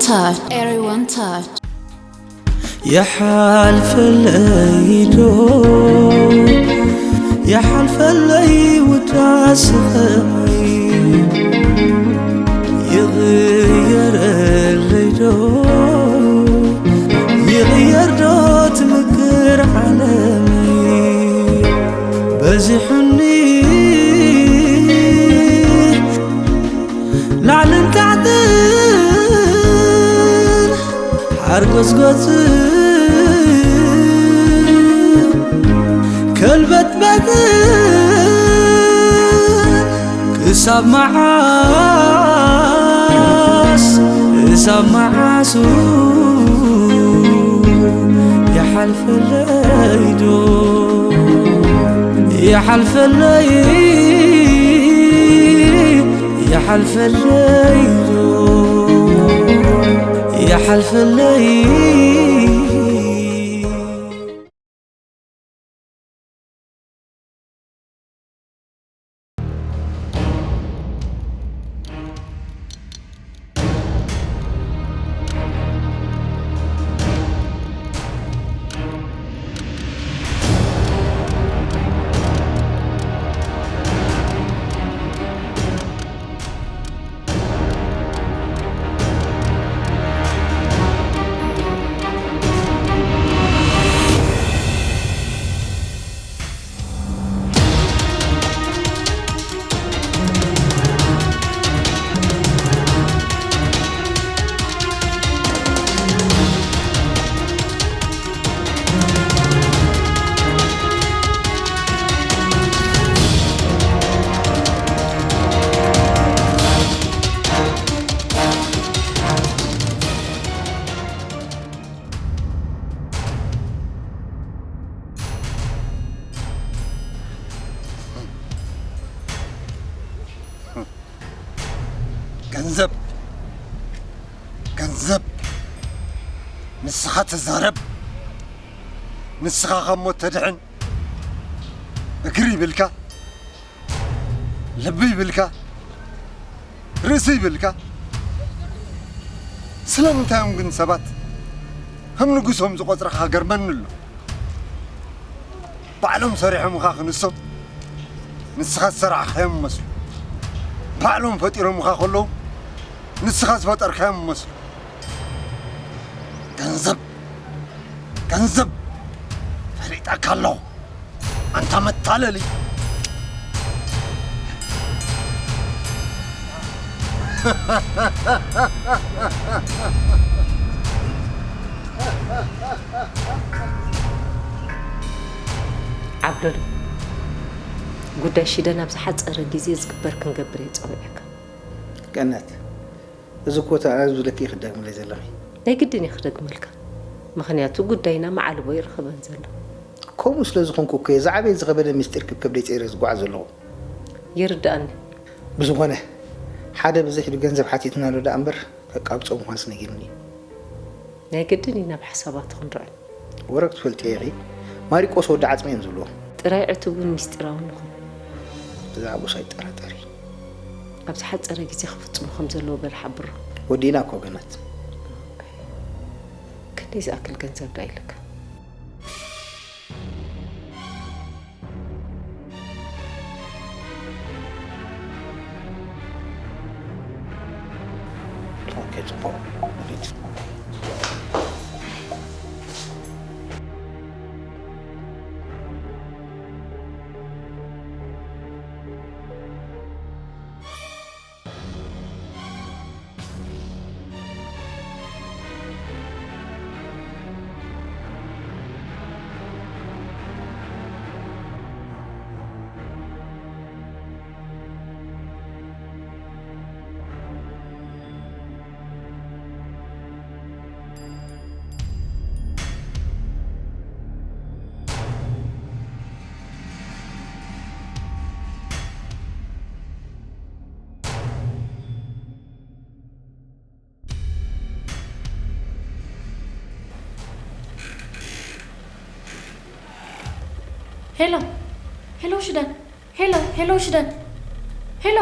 Touch, Area One Touch. يحلفلي ዶ يحلفلي وداس خمي يغير اللي دو يغير دو تمكر عالمي بزحني ላዕልን ታሕትን ሓርጎጽጎጽን ከልበትበትን ክሳብ መዓስ ክሳብ መዓሱ ይሓልፈለይ ዶ ይሓልፈለይ ይሓልፈለይ ዶ ይሓልፈለይ ገንዘብ ገንዘብ ንስኻ ተዛረብ ንስኻ ካብ ሞት ተድሕን እግሪ ይብልካ ልቢ ይብልካ ርእሲ ይብልካ ስለምንታይ እዮም ግን ሰባት ከም ንጉሶም ዝቆፅረኻ ገርመኒ ኣሎ ባዕሎም ሰሪሖምኻ ክንሶም ንስኻ ዝሰራሕኻዮም መስሉ ባዕሎም ፈጢሮምኻ ከለዉ ንስኻ ዝፈጠርካዮም መስሉ ገንዘብ ገንዘብ ፈሊጠካ ኣለኹ ኣንታ መታለሊ ዓብደሉ ጉዳይ ሽደን ኣብ ዝሓፀረ ግዜ ዝግበር ክንገብር እየ ፀዊዐካ። ገነት፣ እዚ እኮ እታ ኣብ ዝብለኪ ክደግምለይ ዘለኺ። ናይ ግድን እየ ክደግመልካ፣ ምኽንያቱ ጉዳይና መዓልቦ ይርኸበን ዘሎ። ከምኡ ስለ ዝኾንኩ እኮ እየ ዝዓበየ ዝኸበደ ምስጢር ክብ ከብደይ ፀይረ ዝጓዓዝ ዘለኹ። ይርድኣኒ። ብዝኾነ፣ ሓደ ብዘይ ሕዱ ገንዘብ ሓቲቱና ኣሎ ደኣ እምበር፣ ከቃብጾ ምዃንስ ነጊሩኒ እዩ። ናይ ግድን እዩ ናብ ሓሳባቱ ክንርዕም። ወረ ክትፈልጥዮ ኢኺ፣ ማሪቆስ ወዲ ዓጽሚ እዮም ዝብልዎ። ጥራይ ዕቱብን ሚስጢራውን ንኹን። ብዛዕባኡስ ኣይጠራጠሪ። ኣብ ዝሓጸረ ግዜ ክፍጽሞ ከም ዘለዎ በል ሓብሮ። ወዲእና እኮ ገነት። ክንደይ ዝኣክል ገንዘብ ደኣ ኢልካ? ሄሎ ሄሎ ሽደን ሄሎ ሄሎ ሽደን ሄሎ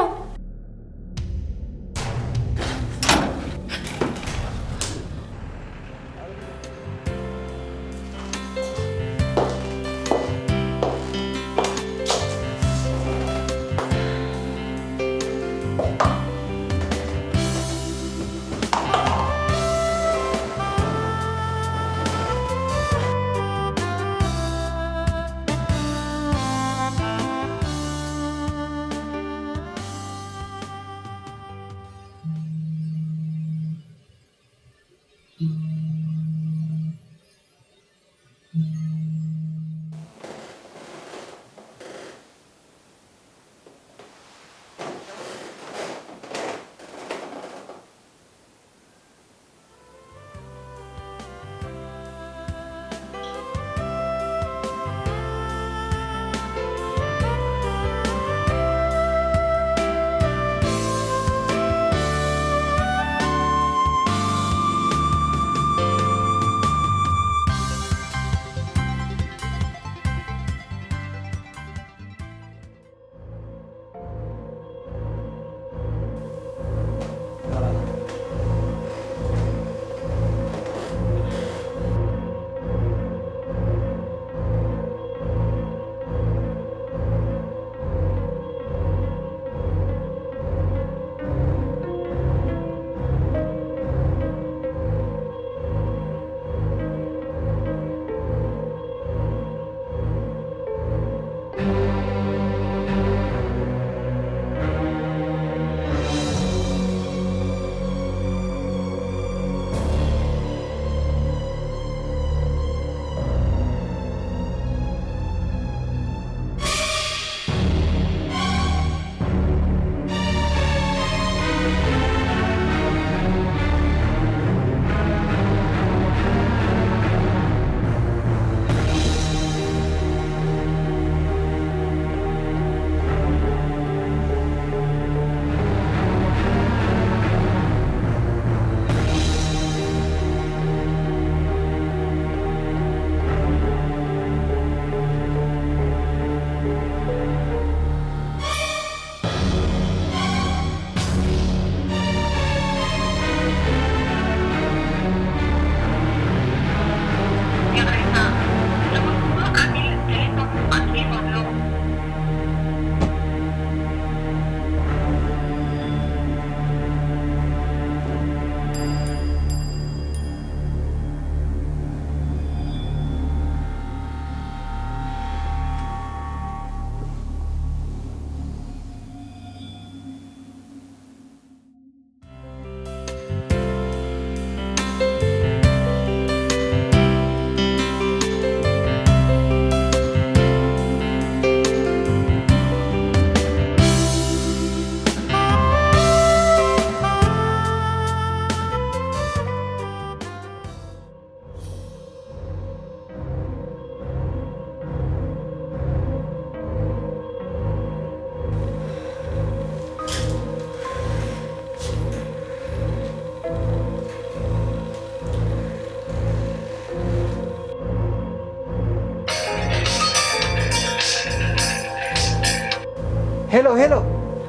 ሄሎ፣ ሄሎ፣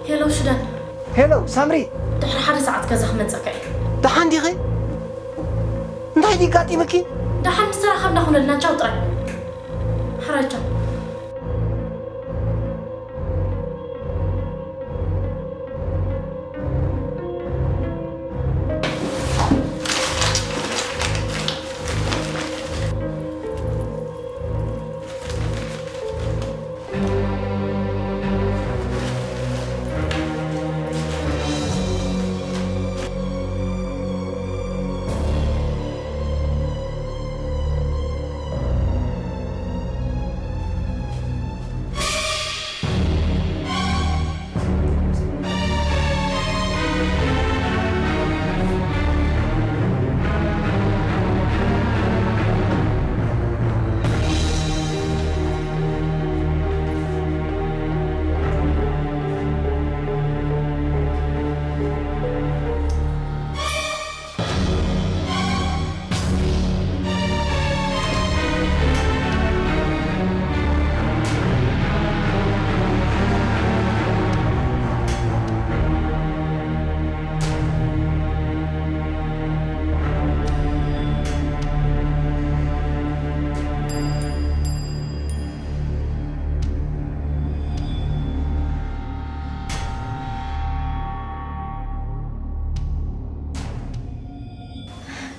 ሄሎ ሽደን፣ ሄሎ፣ ሳምሪ፣ ድሕሪ ሓደ ሰዓት ገዛ ክመጸካ እዩ። ደሓን ዲኺ? እንታይ ድዩ ኣጋጢምኪ? ደሓን ምስ ተራኸብና ኩነልና፣ ቻው ጥራይ። ሕራይ ቻው።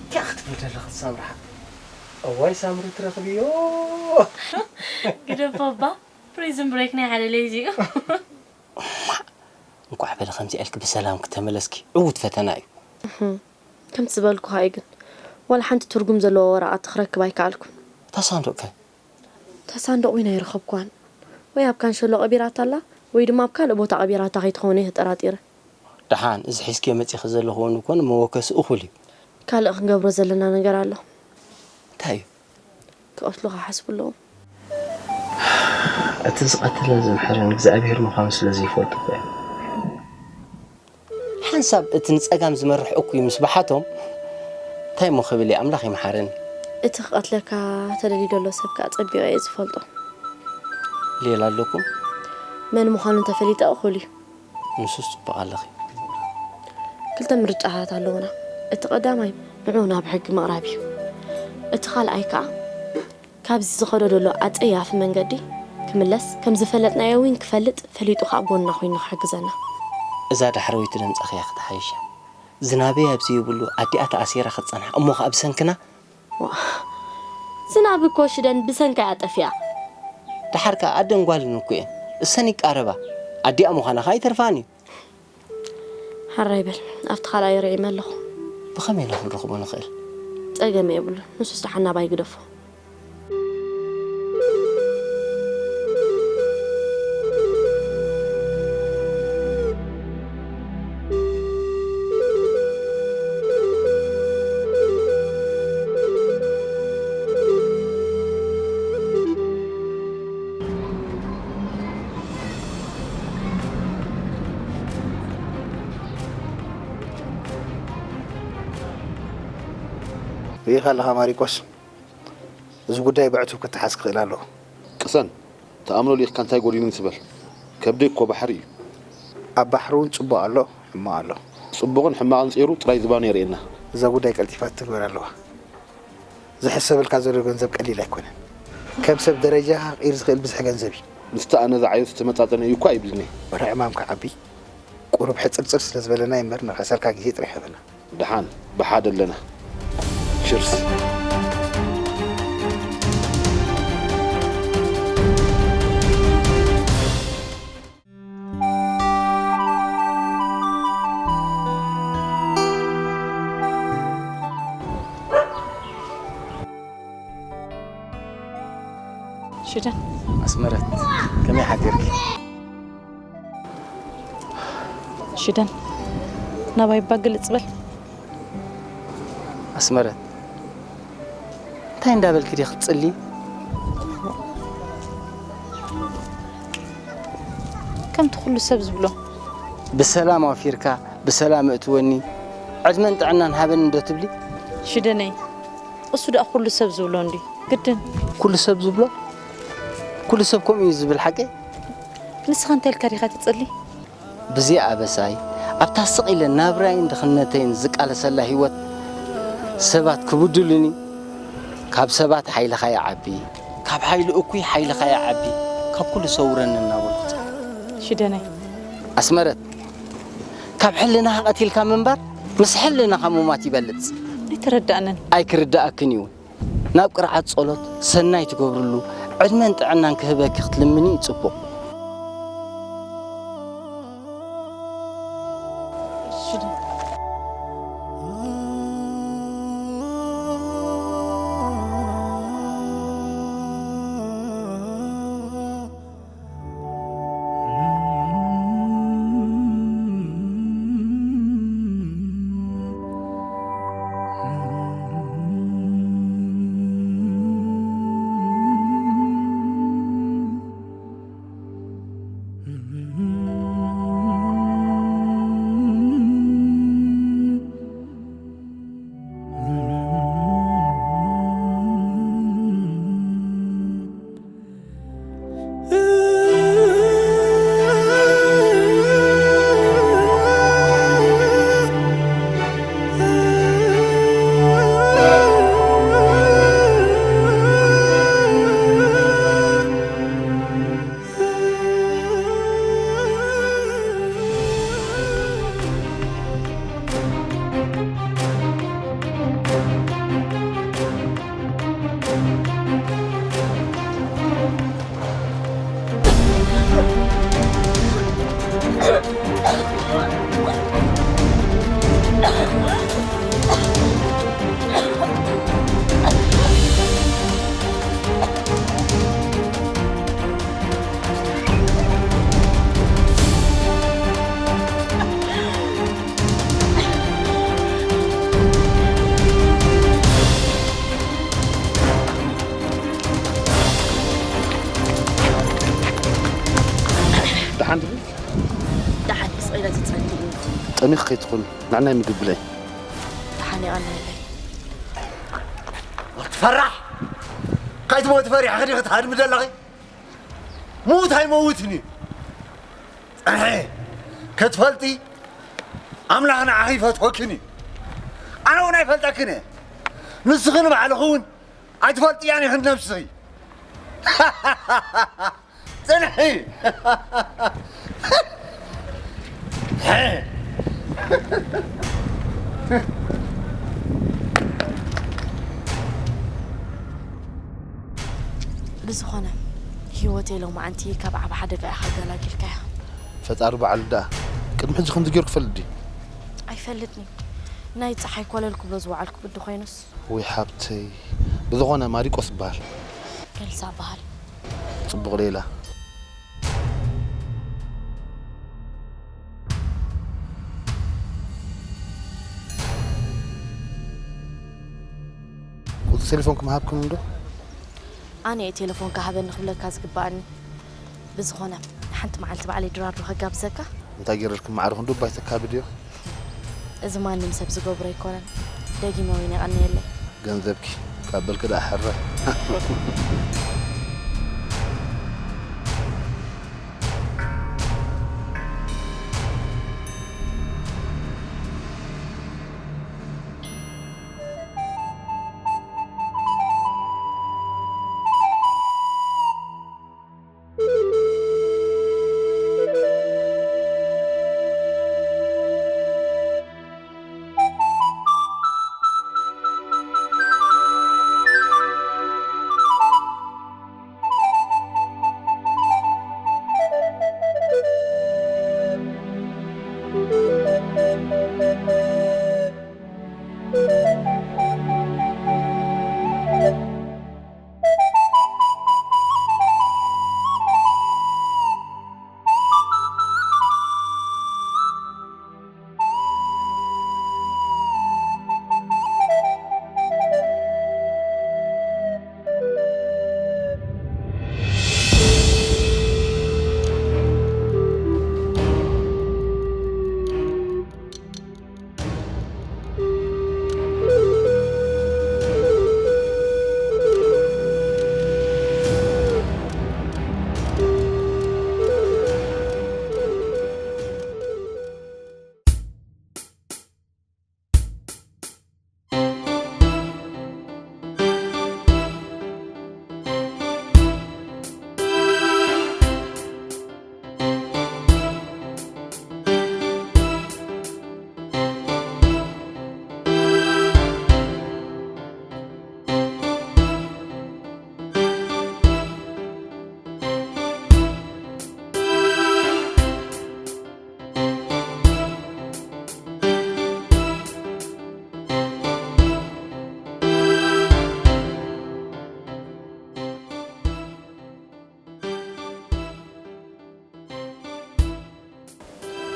እንታይ ክትብሊ ዘለኺ ሳምርሓ? እዋይ ሳምሪ ትረኽብዮ። ግደፎ እባ፣ ፕሪዝን ብሬክ ናይ ሓደ ለይዚ እዩ። እንኳዕ በለ ከምዚኣ ኢልኪ ብሰላም ክተመለስኪ ዕዉት ፈተና እዩ። ከምቲ ዝበልኩኻ እዩ ግን፣ ዋላ ሓንቲ ትርጉም ዘለዎ ወረቓቕቲ ክረክብ ኣይከኣልኩን። እታ ሳንዱቕ ከ? እታ ሳንዱቕ ዊና ኣይረኸብኩዋን። ወይ ኣብ ካንሸሎ ቀቢራታ ኣላ፣ ወይ ድማ ኣብ ካልእ ቦታ ቀቢራታ ከይትኸውን እየ ተጠራጢረ። ደሓን፣ እዚ ሒዝክዮ መጺእኺ ዘለኺ እውን እኮ ንመወከሲ እኹል እዩ። ካልእ ክንገብሮ ዘለና ነገር ኣሎ። እንታይ እዩ? ክቐትሉኻ ሓስቡ ኣለዉ። እቲ ዝቐተለን ዝምሓረን እግዚኣብሄር ምዃኑ ስለ ዘይፈልጡ እኮ እዮም። ሓንሳብ እቲ ንጸጋም ዝመርሕ እኩይ ምስ በሓቶም፣ እንታይ እሞ ክብል እየ፣ ኣምላኽ ይምሓረኒ። እቲ ክቐትለካ ተደልዩ ዘሎ ሰብ ከኣ ጸቢቐ እየ ዝፈልጦ። ሌላ ኣለኩም? መን ምዃኑ እንተፈሊጠ እኹል እዩ። ንሱስ ጽቡቕ ኣለኺ። ክልተ ምርጫታት ኣለዉና። እቲ ቀዳማይ ንዕኡ ናብ ሕጊ ምቕራብ እዩ። እቲ ካልኣይ ከኣ ካብዚ ዝኸዶ ዘሎ ኣጸያፊ መንገዲ ክምለስ ከም ዝፈለጥናዮ እውን ክፈልጥ ፈሊጡ ከኣ ጎንና ኮይኑ ክሕግዘና። እዛ ዳሕረወይቲ ደምጻኺ እያ ክትሓይሻ። ዝናበይ ኣብ ዘይብሉ ኣዲኣ ተኣሲራ ክትጸንሓ እሞ ከኣ ብሰንክና። ዋእ ዝናብ እኮ ሽደን ብሰንካ እያ ጠፊኣ። ደሓር ከኣ ኣደን ጓልን እኮ እየን እሰን ይቃረባ። ኣዲኣ ምዃና ከኣ ኣይተርፋን እዩ። ሕራይ በል ኣብቲ ካልኣይ ርዒመ ኣለኹ። ብኸመይ ኢና ክንረኽቦ ንኽእል? ጸገም የብሉን ንሱስ ደሓን ናባይ ግደፎ። ርኢኻ ኣለኻ ማሪቆስ፣ እዚ ጉዳይ ብዕቱብ ክተሓዝ ክኽእል ኣለዎ። ቅሰን፣ ተኣምኖ ልኢኽካ እንታይ ጎዲሉኒ ትበል? ከብደይ እኮ ባሕሪ እዩ። ኣብ ባሕሪ እውን ጽቡቕ ኣሎ፣ ሕማቕ ኣሎ። ጽቡቕን ሕማቕን ጸይሩ ጥራይ ዝባኑ የርእየና። እዛ ጉዳይ ቀልጢፋ ትትግበር ኣለዋ። ዝሕሰበልካ ዘሎ ገንዘብ ቀሊል ኣይኮነን። ከም ሰብ ደረጃኻ ክቕይር ዝኽእል ብዝሒ ገንዘብ እዩ። ምስቲ ኣነ ዝዓዮ ዝተመጣጠነ እዩ እኳ ኣይብልን'የ። ወረ ዕማም ክዓቢ ቁሩብ ሕጽርጽር ስለ ዝበለና እዩ እምበር ንርሕሰልካ ግዜ ጥራሕ ይሃበና። ደሓን ብሓደ ኣለና። ችርስ። ሽደን ኣስመረት ከመይ ሓዲርኪ? ሽደን ናባይ እባ ግልጽ በል። ኣስመረት እንታይ እንዳበልኪ ዲኺ ትጽሊ? ከምቲ ኩሉ ሰብ ዝብሎ ብሰላም ኣውፊርካ ብሰላም እእትወኒ ዕድመን ጥዕናን ሃበኒ እንዶ ትብሊ? ሽደነይ እሱ ደኣ ኩሉ ሰብ ዝብሎ እንዲ ግድን ኩሉ ሰብ ዝብሎ ኩሉ ሰብ ከምኡ እዩ ዝብል ሓቂ ንስኻ እንታይ ኢልካ ዲኻ ትጽሊ? ብዘይ ኣበሳይ ኣብታ ስቕ ኢለ ናብራይን ድኽነተይን ዝቃለሰላ ህይወት ሰባት ክብድሉኒ፣ ካብ ሰባት ሓይልኻ ይዓቢ፣ ካብ ሓይሊ እኩይ ሓይልኻ ይዓቢ፣ ካብ ኩሉ ሰውረኒ እናበልኩ። ሽደነይ። ኣስመረት፣ ካብ ሕልናኻ ቀቲልካ ምንባር ምስ ሕልናኻ ምሟት ይበልጽ። ኣይተረዳእንን። ኣይክርዳእክን እዩ። ናብ ቅርዓት ጸሎት ሰናይ ትገብርሉ ዕድመን ጥዕናን ክህበኪ ክትልምኒ እዩ ጽቡቕ። ደሓን ድዩ? ደሓን እዩ፣ ስቕ ኢለ ዝጸሊ እዩ። ጠሚኽ ከይትኹን፣ ንዓናይ ምግቢ ብለይ። ደሓን የቐንየለይ። ትፈራሕ? ከይትሞት ፈሪሕኺ ዲኺ ትሃድሚ ዘለኺ? ምዉት ኣይመውትን እዩ። ጽንሒ፣ ክትፈልጢ ኣምላኽ ንዓኺ ይፈትወክን እዩ። ኣነ እውን ኣይፈልጠክን እየ። ንስኺ ንባዕልኺ እውን ኣይትፈልጥያን ኢኺ ነብስኺ። ጽንሒ። ብዝኾነ፣ ህይወተይ ሎማዓንቲ ካብ ዓቢ ሓደጋ ኢኻ ኣገላጊልካያ። ፈጣሪ ባዕሉ ደኣ ቅድሚ ሕጂ ከምዚ ገይሩ ክፈልጥ ድዩ? ኣይፈልጥን እዩ። ናይ ጸሓይ ኮለል ክብሎ ዝወዓልኩ ግዲ ኮይኑስ። ወይ ሓብተይ። ብዝኾነ ማሪቆስ ይበሃል። ኤልሳ እበሃል። ጽቡቕ ሌላ። ቁጽሪ ቴሌፎንኪ ምሃብክኒ ዶ? ኣነ እየ ቴሌፎንካ ሃበኒ ክብለካ ዝግባኣኒ። ብዝኾነ፣ ሓንቲ መዓልቲ ባዕለይ ድራር ዶ ከጋብዘካ? እንታይ ገይረልኪ ማዕረ ክንዱ ባይ ተካብድዮ? እዚ ማንም ሰብ ዝገብሮ ኣይኮነን። ደጊመ እውን የቐንየለይ። ገንዘብኪ ካብ በልኪ ደኣ ሕረ።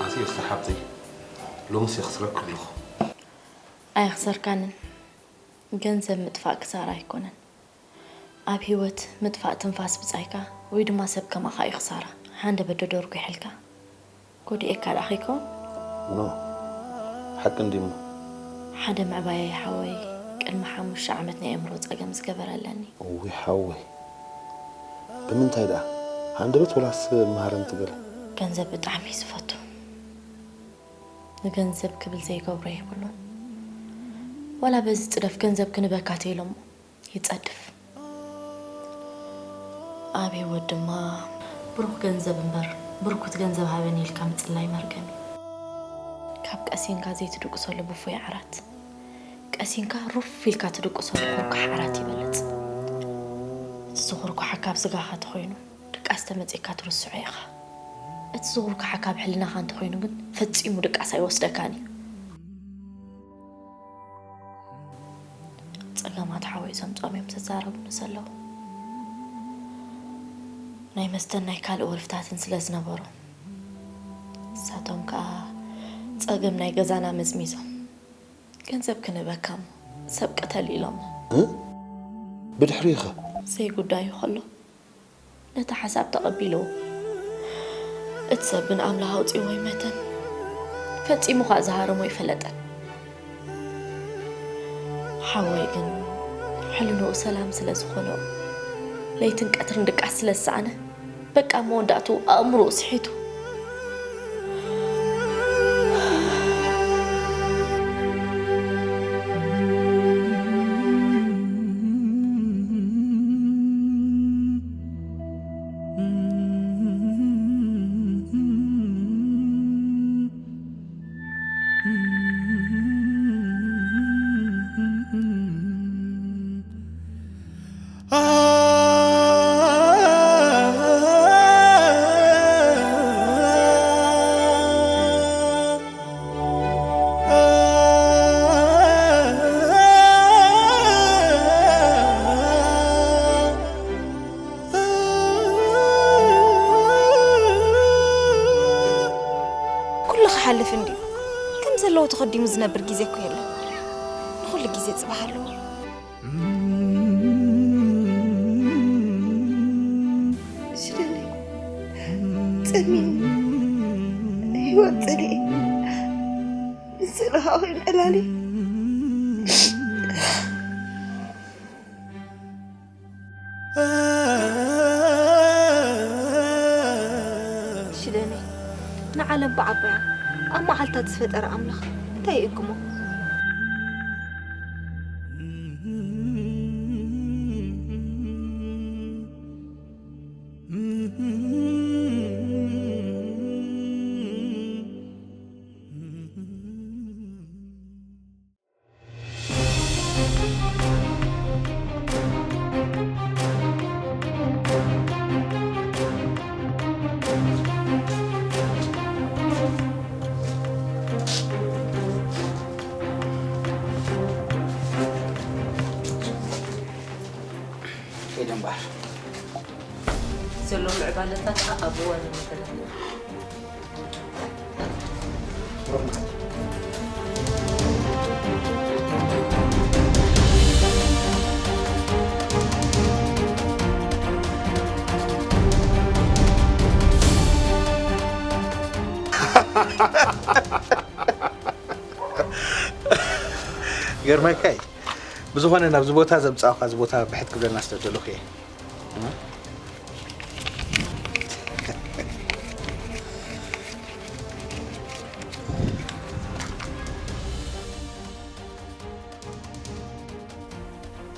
ኣስይ እስቲ ሓብተይ፣ ሎምስ የኽስረኪ ኣለኹ። ኣየኽሰርካንን። ገንዘብ ምጥፋእ ክሳራ ኣይኮነን። ኣብ ህይወት ምጥፋእ ትንፋስ ብጻይካ ወይ ድማ ሰብ ከማኻ እዩ ክሳራ። ሓንደ በደዶር ጒሒልካ ጎዲኤካ ደኣ ከይከውን? ኖ፣ ሓቂ እንዲሞ። ሓደ ምዕባያይ ሓወይ ቅድሚ ሓሙሽተ ዓመት ናይ ኣእምሮ ጸገም ዝገበረ ኣለኒ። እውይ ሓወይ፣ ብምንታይ ደኣ? ሃንደበት ወላስ መሃረምቲ ገለ? ገንዘብ ብጣዕሚ እዩ ዝፈቱ። ንገንዘብ ክብል ዘይገብሮ የብሉን። ዋላ በዚ ጽደፍ ገንዘብ ክንበካ ተይሎሞ ይጸድፍ። ኣብ ህይወት ድማ ብሩኽ ገንዘብ እምበር ብርኩት ገንዘብ ሃበኒ ኢልካ ምጽላይ መርገም እዩ። ካብ ቀሲንካ ዘይትድቅሰሉ ብፉይ ዓራት፣ ቀሲንካ ሩፍ ኢልካ ትድቅሰሉ ኩርኳሕ ዓራት ይበልጽ። እቲ ዝኹርኳሓ ካብ ስጋኻ ተኾይኑ ድቃስ ተመጺእካ ትርስዖ ኢኻ። እቲ ዝኹርኳሓ ካብ ሕልናኻ እንተኾይኑ ግን ፈጺሙ ድቃስ ኣይወስደካን እዩ። ጸገማት ሓወይ ዘምጾም እዮም ዘዛረቡኒ ዘለዉ። ናይ መስተን ናይ ካልእ ወልፍታትን ስለ ዝነበሮም፣ ንሳቶም ከኣ ጸገም ናይ ገዛና መዝሚዞም፣ "ገንዘብ ክንህበካ እሞ ሰብ ቅተል" ኢሎሞ። እ? ብድሕሪኸ? ዘይጉዳዩ ከሎ ነቲ ሓሳብ ተቐቢልዎ። እቲ ሰብ ግን ኣምላኽ ኣውጺእዎ ኣይመተን። ፈጺሙ ኸኣ ዝሃረሞ ኣይፈለጠን። ሓወይ ግን ሕልንኡ ሰላም ስለ ዝኾኖ፣ ለይትን ቀትርን ድቃስ ስለ ዝሰኣነ፣ በቃ መወዳእትኡ ኣእምሮኡ ስሒቱ። ኩሉ ክሓልፍ እንድዩ። ከም ዘለዎ ተኸዲኑ ዝነብር ግዜ እኮ የለን። ንኹሉ ግዜ ጽባሕ ኣለዎ። ሽደለይ፣ ጸሚኒ፣ ህይወት ጸሊኤ፣ ምስ ዘለኻ ኮይነ ዕላሊ። ሽደነይ፣ ንዓለም ብዓባያ ኣብ መዓልታት ዝፈጠረ ኣምላኽ እንታይ ይእክሞ? ኢደንባር ዘሎ ምዕባለታት ኣብ እዋን መገለል ገርመካይ ብዝኾነ ናብዚ ቦታ ዘምጻእኳ እዚ ቦታ ብሕት ክብለና ስለ ደለኹ እየ።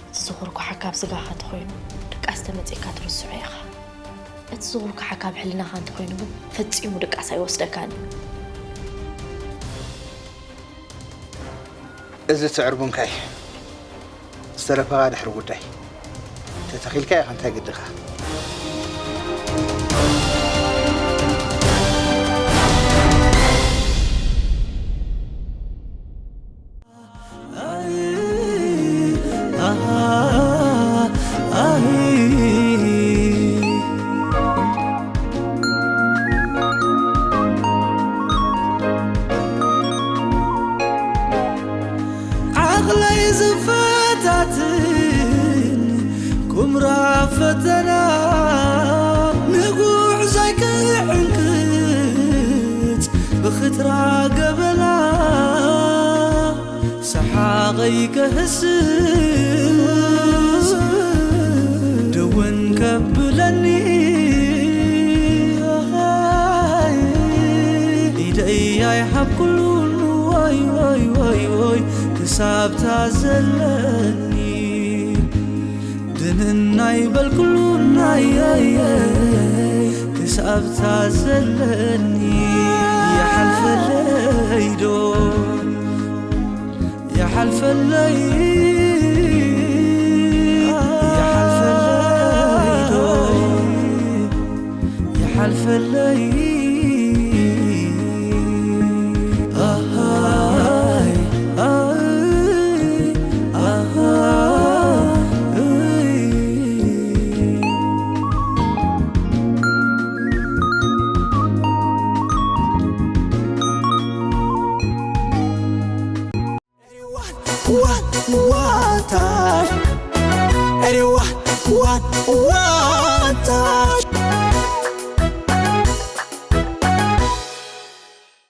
እቲ ዝኹርኩሓ ካብ ስጋኻ እንተኾይኑ ድቃስ ተመጺእካ ትርስዖ ኢኻ። እቲ ዝኹርኩሓ ካብ ሕልናኻ እንተኾይኑ ግን ፈጺሙ ድቃስ ኣይወስደካን እዩ። እዚ ትዕርቡንካይ ዝተረፈኻ ድሕሪ ጉዳይ ተተኺልካ ኢኻ እንታይ ግድኻ። ዝፈታትን ኩምራ ፈተና ንጉዕዞይ ክዕንክት ብኽትራ ገበላ ሰሓቐይ ከህስስ ደወን ከብለኒ ኢደይ ኣይሃብኩሉን ወይ ወይ ወይ ወይ ክሳብታ ዘለኒ ድንናይ በልኩሉን ኣየየ ክሳብታ ዘለኒ ይሓልፈለይ ዶ ይሓልፈለይ ይሓልፈለይ ዶ ይሓልፈለይ ኣሃይ ኣይ ኣሃይ Everyone, one, one time. Everyone, one, one time.